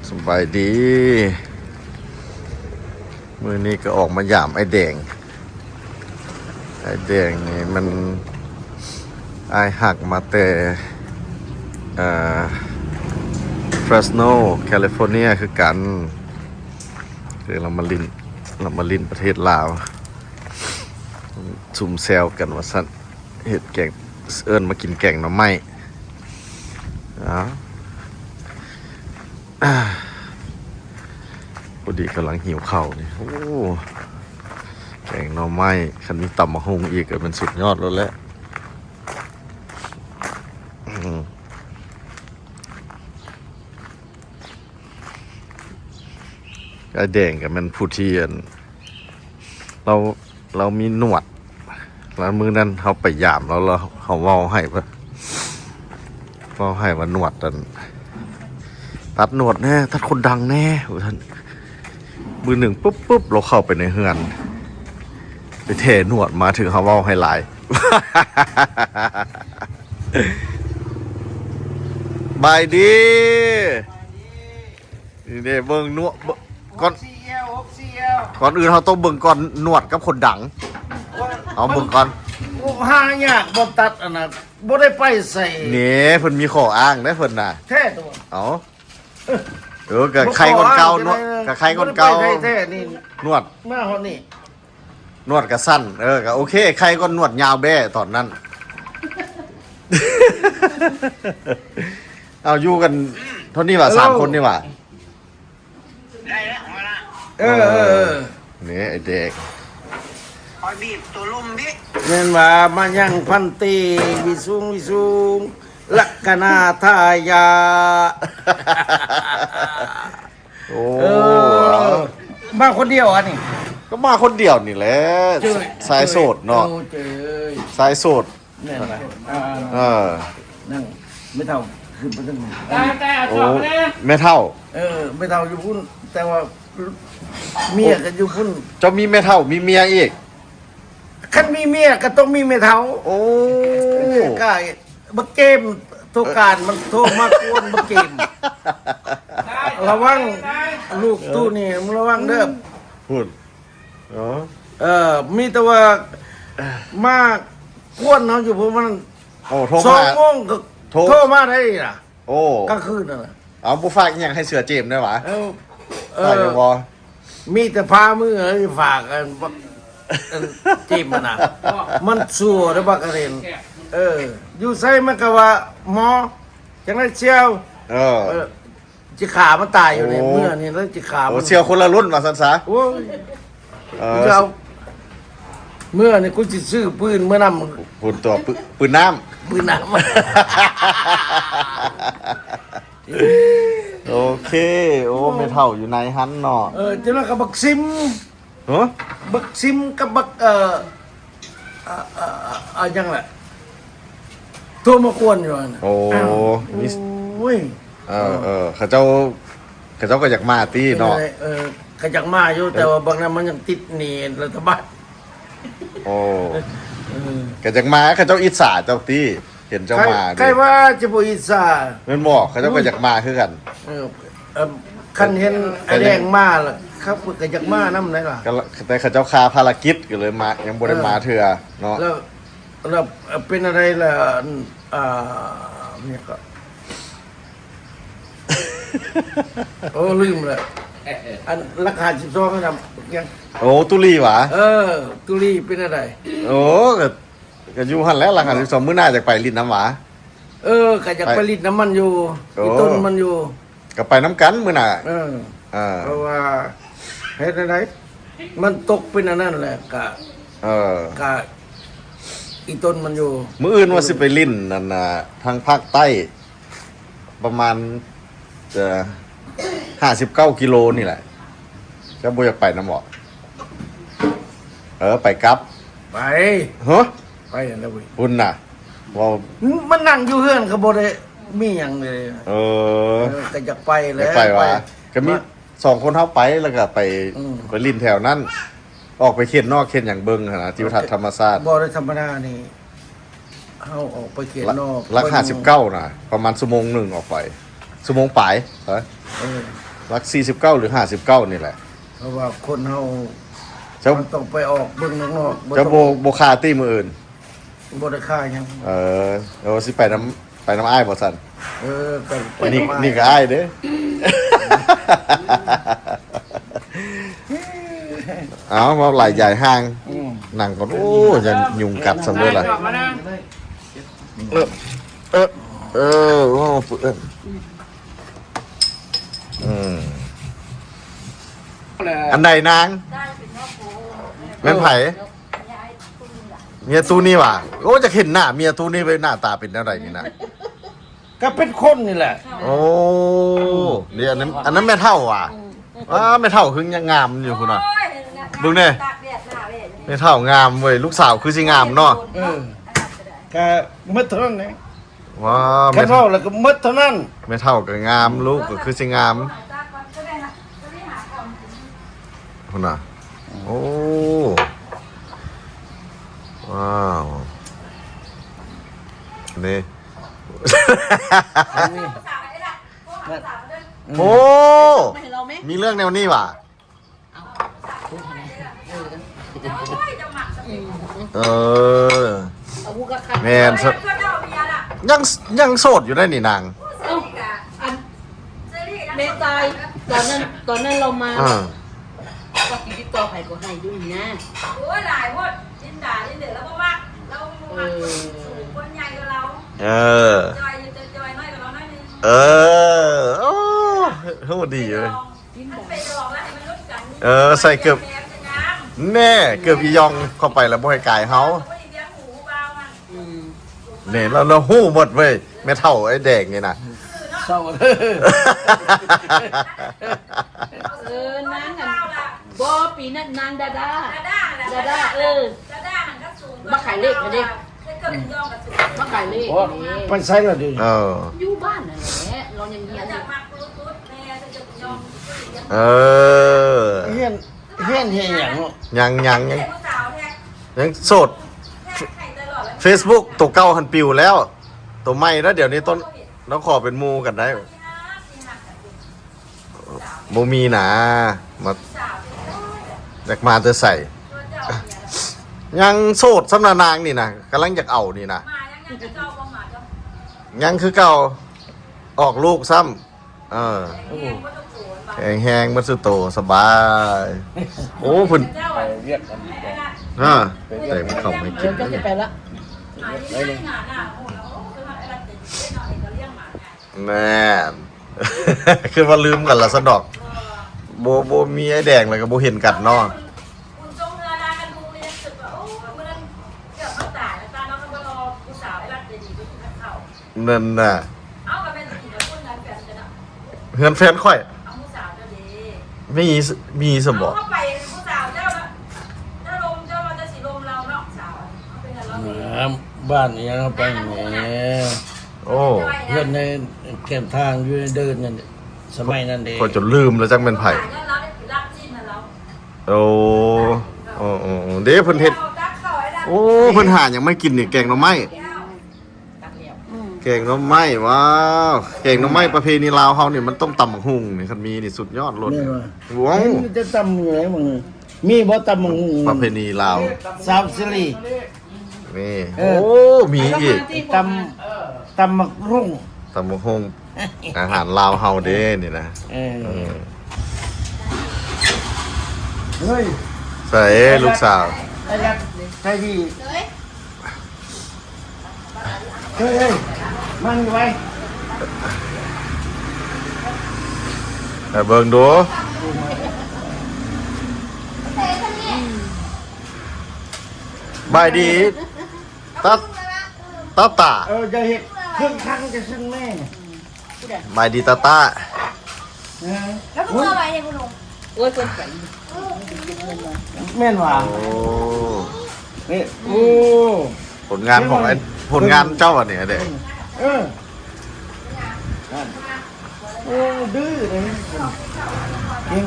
ສະບາຍດີ ມື້ນີ້ກໍອອກມາຢາມອ້າຍແດງ. ອ້າຍແດງນີ້ມັນ ອ້າຍຮັກມາແຕ່ ເອີ Fresno California ຄືກັນ. ຄືລາວມາຫຼິ້ນ ລາວມາຫຼິ້ນປະເທດລາວ ຊຸມແຊວກັນວ່າຊັ້ນ. ເຮັດແກງ ເອີ້ນມາກິນແກງໜໍ່ໄມ້. ອ້າວ ພໍດີກຳລັງຫິວເຂົ້ານີ້. ໂອ້ ແກງໜໍ່ໄມ້ ຄັນມີຕຳບັກຫຸ່ງອີກກໍແມ່ນສຸດຍອດໂລດແຫຼະ. ອືມ ອ້າຍແດງກໍແມ່ນຜູ້ທີ່ ອັນ ລາວ ລາວມີໜວດ ແລ້ວມື້ນັ້ນເຮົາໄປຢາມລາວ ລາວ ເຮົາເວົ້າໃຫ້ວ່າ ເວົ້າໃຫ້ວ່າໜວດ ອັນ ຕັດໜວດແດ່ ຕັດຄົນດັງແດ່ ວ່າຊັ້ນ. ມື້ໜຶ່ງປຶບໆ ລາວເຂົ້າໄປໃນເຮືອນ ໄປແຖໜວດມາ ຖືກເຮົາເວົ້າໃຫ້ຫຼາຍ. ບາຍດີ. ນີ້ເດ້ ເບິ່ງໜວດ ເບິ່ງ ກ່ອນ ຫົກສີ່ແອວ ຫົກສີ່ແອວ ກ່ອນອື່ນເຮົາຕ້ອງເບິ່ງກ່ອນ ໜວດກັບຄົນດັງ. ເອົາເບິ່ງກ່ອນ. ໂອ້ ຫາຍາກ ບໍ່ຕັດອັນນັ້ນ ບໍ່ໄດ້ໄປໃສ. ນີ້ເພິ່ນມີຂໍ້ອ້າງເດ້ເພິ່ນນະ. ແທ້ຕົວະ. ເອົາ ເອີ ເອີ ກໍໄຄກ່ອນເກົ່າ ບໍ່ຂໍອ້າງ ໜວດ ກໍໄຄກ່ອນເກົ່າ. ບໍ່ໄດ້ໄປໃສແທ້ນີ້ ໜວດ ມາຮອດນີ້. ໜວດກະສັ້ນ ເອີ ກະໂອເຄ ໄຄກ່ອນໜວດຍາວແບ້ຕອນນັ້ນ. ເອົາ ຢູ່ກັນເທົ່ານີ້ຫວາ ສາມຄົນນີ້ຫວາ. ໄດ້ແລ້ວ ເອີ ເອີ ເອີ ນີ້ໄອ້ແດກ ຄອຍບີບໂຕລົມບີບ. ແມ່ນວ່າ ມາຍັງພັນເຕ ວິສຸງ ວິສຸງ ລັກຂະນາທາຍາ. ໂອ້ ເອີ ມາຄົນດຽວອັນນີ້ ກໍມາຄົນດຽວນີ້ແຫຼະ. ເຈີ ຊາຍໂສດເນາະ. ເອີ ເຈີ ຊາຍໂສດ. ແມ່ນລະ ອ່າ ເອີ ນັ້ນແມ່ເຖົ້າຂຶ້ນໄປເທິງ. ຕາຍ ຕາຍ ເອົາຈອກມາແດ່. ແມ່ເຖົ້າ ເອີ ແມ່ເຖົ້າຢູ່ພຸ້ນ ແຕ່ວ່າເມຍກໍຢູ່ພຸ້ນ. ເຈົ້າມີແມ່ເຖົ້າ ມີເມຍອີກ. ຄັນມີເມຍກໍຕ້ອງມີແມ່ເຖົ້າ. ໂອ້ ກາຍ ບັກເກມໂທການມັນໂທມາກວນບັກເກມ. ລະວັງລູກຕູ້ນີ້ ລະວັງເດີ. ພຸ້ນ ເອີ ເອີ ມີແຕ່ວ່າມາກວນເຮົາຢູ່ ເພາະມັນ ໂອ້ ໂທມາ ສອງໂມງກໍໂທ ໂທມາໄດ້ລະ. ໂອ້ ກາງຄືນນັ້ນນະ. ເອົາ ບໍ່ຝາກອີ່ຫຍັງໃຫ້ເສືອເຈມໄດ້ຫວາ? ເອີ ເອີ ຝາກຢູ່ບໍ່? ມີແຕ່ພາມື ເອີ ຝາກອັນ ອັນເຈມຫັ້ນນະ. ມັນຊົ່ວເດ້ບັກກະເລນ. ເອີ ຢູ່ໃສມັນກໍວ່າໝໍ ຈັ່ງໃດສ່ຽວ. ເອີ ເອີ ຊິຂ້າມັນຕາຍຢູ່ນີ້. ໂອ້ ເມື່ອນີ້ລະຊິຂ້າມັນ. ໂອ້ ສ່ຽວຄົນລະລຸ້ນວ່າຊັ້ນຊະ. ໂອ້ຍ ເອີ ເຈົ້າ ເມື່ອນີ້ກູຊິຊື້ປືນເມືອນຳ. ພຸ້ນຕົວະ ປືນ ປືນນ້ຳ ປືນນ້ຳ. ໂອເຄ ໂອ້ ໂອ້ ແມ່ເຖົ້າຢູ່ໃນຫັ້ນເນາະ. ເອີ ຈັ່ງນັ້ນກໍບັກຊິມ. ຮະ? ບັກຊິມກັບບັກ ເອີ ອາ ອາ ອາ ຫຍັງລະ ໂທມາກວນຢູ່ຫັ້ນ. ໂອ້ ມີ ໂອ້ຍ ເອີ ເອີ ເຂົາເຈົ້າ ເຂົາເຈົ້າກໍຢາກມາຕິເນາະ. ເອີ ກໍຢາກມາຢູ່ ເອີ ແຕ່ວ່າບາງນັ້ນມັນຍັງຕິດໜີ້ລັດຖະບານ. ໂອ້ ເອີ ກໍຢາກມາ ເຂົາເຈົ້າອິດສາເຈົ້າຕິ ເຫັນເຈົ້າມາເດ້. ໃຜວ່າຈະບໍ່ອິດສາ ແມ່ນບໍ່? ເຂົາເຈົ້າກໍຢາກມາຄືກັນ. ເອີ ເອີ ຄັນເຫັນອ້າຍແດງມາລະ ເຂົາກໍຢາກມານຳໄດ໋ລະ. ກໍ ແຕ່ເຂົາເຈົ້າຄາພາລະກິດກໍເລີຍມາ ຍັງບໍ່ໄດ້ມາເທື່ອເນາະ. ເອີ ແລ້ວ ແລ້ວເປັນອັນໃດລະ ອັນ ອ່າ ຫຍັງກໍ ໂອ້ ລືມແລ້ວ ອັນຫຼັກຫ້າສິບສອງນະ ຍັງ ໂອ້ ຕຸລີຫວາ? ເອີ ຕຸລີເປັນອັນໃດ? ໂອ້ ກໍ ກໍຢູ່ຫັ້ນແຫຼະ ຫຼັກຫ້າສິບສອງ ມື້ໜ້າຢາກໄປຫຼິ້ນນຳຫວາ? ເອີ ກໍຢາກໄປຫຼິ້ນນຳມັນຢູ່ ໂອ້ ອີ່ຕົນມັນຢູ່. ກໍໄປນຳກັນມື້ໜ້າ. ເອີ ເອີ ເພາະວ່າເຮັດແນວໃດ ມັນຕົກເປັນອັນນັ້ນແຫຼະ ກະ ເອີ ກະອີ່ຕົນມັນຢູ່. ມື້ອື່ນວ່າຊິໄປຫຼິ້ນອັນນ່າ ທາງພາກໃຕ້ ປະມານຈະຫ້າສິບເກົ້າກິໂລນີ້ແຫຼະ. ເຈົ້າບໍ່ຢາກໄປນຳບໍ່? ເອີ ໄປກັບ ໄປ ຮະ? ໄປຫັ້ນແຫຼະເວີຍ. ພຸ້ນນະ ເວົ້າ ມ- ມານັ່ງຢູ່ເຮືອນກໍບໍ່ໄດ້ມີຫຍັງເລີຍ. ເອີ ເອີ ກໍຢາກໄປແຫຼະ ຢາກໄປຫວາ? ໄປ ກໍມີ ມາ ສອງຄົນເຮົາໄປ ແລ້ວກໍໄປ ອືມ ໄປຫຼິ້ນແຖວນັ້ນ ອອກໄປເຂດນອກເຂດຫຍັງເບິ່ງຫັ້ນນະ ທິວທັດທຳມະຊາດ. ບໍ່ໄດ້ທຳມະດານີ້ ເຮົາອອກໄປເຂດນອກ ຫຼັກຫ້າສິບເກົ້ານະ ປະມານຊົ່ວໂມງໜຶ່ງອອກໄປ ຊົ່ວໂມງປາຍ. ເອີ ເອີ ຫຼັກສີ່ສິບເກົ້າ ຫຼື ຫ້າສິບເກົ້ານີ້ແຫຼະ. ເພາະວ່າຄົນເຮົາ ເຈົ້າ ມັນຕ້ອງໄປອອກເບິ່ງນອກໆ ເຈົ້າບໍ່ ບໍ່ຄ່າຕິມື້ອື່ນ? ບໍ່ໄດ້ຄ່າຫຍັງ. ເອີ ເອີ ຊິໄປນຳ ໄປນຳອ້າຍບໍ່ຊັ້ນ? ເອີ ກໍໄປ ນີ້ ນຳອ້າຍ ນີ້ກໍອ້າຍເດ້. ເອົາ ເວົ້າຫຼາຍຢາຍຫ່າງ. ອືມ ນັ່ງກ່ອນ. ໂອ້ ຢ້ານຍຸງກັດຊັ້ນເດີລະ. ເອີ ເອີ ເອີ ເວົ້າ ເອີ ອືມ ອັນໃດນາງ? ແມ່ນໃຜ? ເມຍຕູ້ນີ້ຫວາ? ໂອ້ ຢາກເຫັນໜ້າເມຍຕູ້ນີ້ເວີຍ ໜ້າຕາເປັນແນວໃດນີ້ນະ? ກໍເປັນຄົນນີ້ແຫຼະ. ໂອ້ ນີ້ ອັນນັ້ນ ອັນນັ້ນແມ່ເຖົ້າຫວາ? ອືມ ອ້າ ແມ່ເຖົ້າຄືຍັງງາມຢູ່ພຸ້ນນະ. ໂອ້ຍ ເບິ່ງແດ່ ຕາກແດດໜ້າເວີຍ ແມ່ເຖົ້າງາມເວີຍ. ລູກສາວຄືຊິງາມເນາະ. ເອີ ກໍໝົດເທົ່ານັ້ນແຫຼະ. ວ້າ ຄັນເວົ້າແລ້ວກໍໝົດເທົ່ານັ້ນ. ແມ່ເຖົ້າກໍງາມ ລູກກໍຄືຊິງາມ. ພຸ້ນນະ. ໂອ້ ວ້າວ ນີ້ ໂອ້ ມີເລື່ອງແນວນີ້ຫວາ? ເອົາ ເອີ ເອີ ເອົາ ແມ່ນ ຍັງ ຍັງໂສດຢູ່ໄດ໋ນີ້ນາງ. ເອົ້າ ອັນ ແມ່ຕາຍ ຕອນນັ້ນ ຕອນນັ້ນລາວມາ ເອີ ວ່າຊິຕິດຕໍ່ໃຜກໍໃຫ້ຢູ່ນີ້ນະ. ໂອ້ຍ ຫຼາຍໂພດ ລິນດາ ລິນເດີ ລາວບໍ່ມັກ ລາວບໍ່ມັກ ເອີ ຄົນສູງ ຄົນໃຫຍ່ກວ່າລາວ. ເອີ ຈ່ອຍຢູ່ ຈ່ອຍ ນ້ອຍກວ່າລາວໜ້ອຍໜຶ່ງ. ເອີ ໂອ້ ຮູ້ດີເວີຍ. ເອີ ໃສ່ເກີບ ແນ່ ເກີບອີຢອງເຂົ້າໄປແລ້ວບໍ່ໃຫ້ກາຍເຮົາ. ອືມ ແນ່ ລາວ ລາວຮູ້ໝົດເວີຍ ແມ່ເຖົ້າໄອ້ແດງນີ້ນະ. ເສົ້າ ເອີ ນາງອັນ ບໍ່ ປີນັ້ນນາງດາດາ ດາດາ ເອີ ມາຂາຍເລກນະເດ້. ມາຂາຍເລກ ໂອ້ ໄປໃສລະເດ? ເອີ ຢູ່ບ້ານນັ້ນແຫຼະ ລາວຍັງຮຽນຢູ່. ເອີ ຮຽນ ຮຽນເຮັດຫຍັງເນາະ? ຍັງ ຍັງ ຍັງ ຍັງໂສດ. ເຟສບຸກໂຕເກົ່າຫັ້ນປິວແລ້ວ ໂຕໃໝ່ແລ້ວ ດຽວນີ້ຕ້ອງ ຕ້ອງຂໍເປັນໝູ່ກັນໄດ້. ບໍ່ມີນາ ມາ ຢາກມາແຕ່ໃສ? ຍັງໂສດສ່ຳນະນາງນີ້ນະ ກຳລັງຢາກເອົານີ້ນະ. ຍັງຄືເກົ່າ ອອກລູກຊ້ຳ. ເອີ ໂອ້ ແຂງແຮງໝົດສູ່ໂຕ ສະບາຍ. ໂອ້ ເພິ່ນ ໄປວຽກກັນອີກແລ້ວ ຮະ ແຕ່ງເຂົ້າໃຫ້ກິນ. ເອີ ກໍຊິໄປລະ ໄດ້ເລີຍ. ແມ່ນ ຄືວ່າລືມກັນລະຊັ້ນດອກ. ບໍ່ ບໍ່ມີອ້າຍແດງແລ້ວກໍບໍ່ເຫັນກັນເນາະ. ນັ້ນນະ ເອົ້າ ກໍແມ່ນຢູ່ກັບຄົນນັ້ນແຟນກັນນະ ເຮືອນແຟນຂ້ອຍ ເອົາຜູ້ສາວເຈົ້າເດ ມີ ມີຊະບໍ? ເອົາ ເຂົ້າໄປຜູ້ສາວເຈົ້າລະ ເຈົ້າລົມ ເຈົ້າວ່າເຈົ້າຊິລົມລາວເນາະ ສາວ ເອົາໄປກັນລາວເດ. ອ່າ ບ້ານອີຫຍັງເອົາໄປແໝ່. ໂອ້ ເຮືອນໃນແຄມທາງຢູ່ໃນເດີ່ນນັ້ນ ສະໄໝນັ້ນເດ ຂ້ອຍຈົນລືມແລ້ວຈັກແມ່ນໃຜ. ໂອ້ ໂອ້ ໂອ້ ເດ້ ເພິ່ນເຮັດ ໂອ້ ເພິ່ນຫາຫຍັງມາກິນນີ້ ແກງໜໍ່ໄມ້. ອືມ ແກງໜໍ່ໄມ້ ວ້າວ ແກງໜໍ່ໄມ້ປະເພນີລາວເຮົານີ້ ມັນຕ້ອງຕຳບັກຫຸ່ງນີ້ ຄັນມີນີ້ສຸດຍອດໂລດ. ແມ່ນບໍ່? ວ້າວ ເຫັນແຕ່ຕຳຢູ່ໃດມື້ ມີບໍ່ຕຳບັກຫຸ່ງປະເພນີລາວ? ສາວສິລິ ນີ້ ເອີ ໂອ້ ມີອີກ ຕຳ ຕຳບັກຫຸ່ງ ຕຳບັກຫຸ່ງ ອາຫານລາວເຮົາເດ້ນີ້ນະ. ເອີ ເອີ ເຮີ້ຍ ໃສລູກສາວ? ໄອ້ລັດ ໃຈດີ. ເຮີ້ຍ ເຮີ້ຍ ມັນໄວ ໄປເບິ່ງດູ. ບາຍດີ ຕາ ຕາຕາ. ເອີ ຢ່າເຮັດເຄື່ອງຄັງຈະຊຶ້ງແມ່. ບາຍດີຕາຕາ. ເອີ ແລ້ວກໍເມື່ອໄວເດ້ ໂອ້ຍ ເພິ່ນໄປ ແມ່ນຫວາ? ໂອ້ ນີ້ ໂອ້ ຜົນງານຂອງໄອ້ ຜົນງານເຈົ້າອັນນີ້ເດ້. ເອີ ໂອ້ ດື້ເດ້ ເກັ່ງ.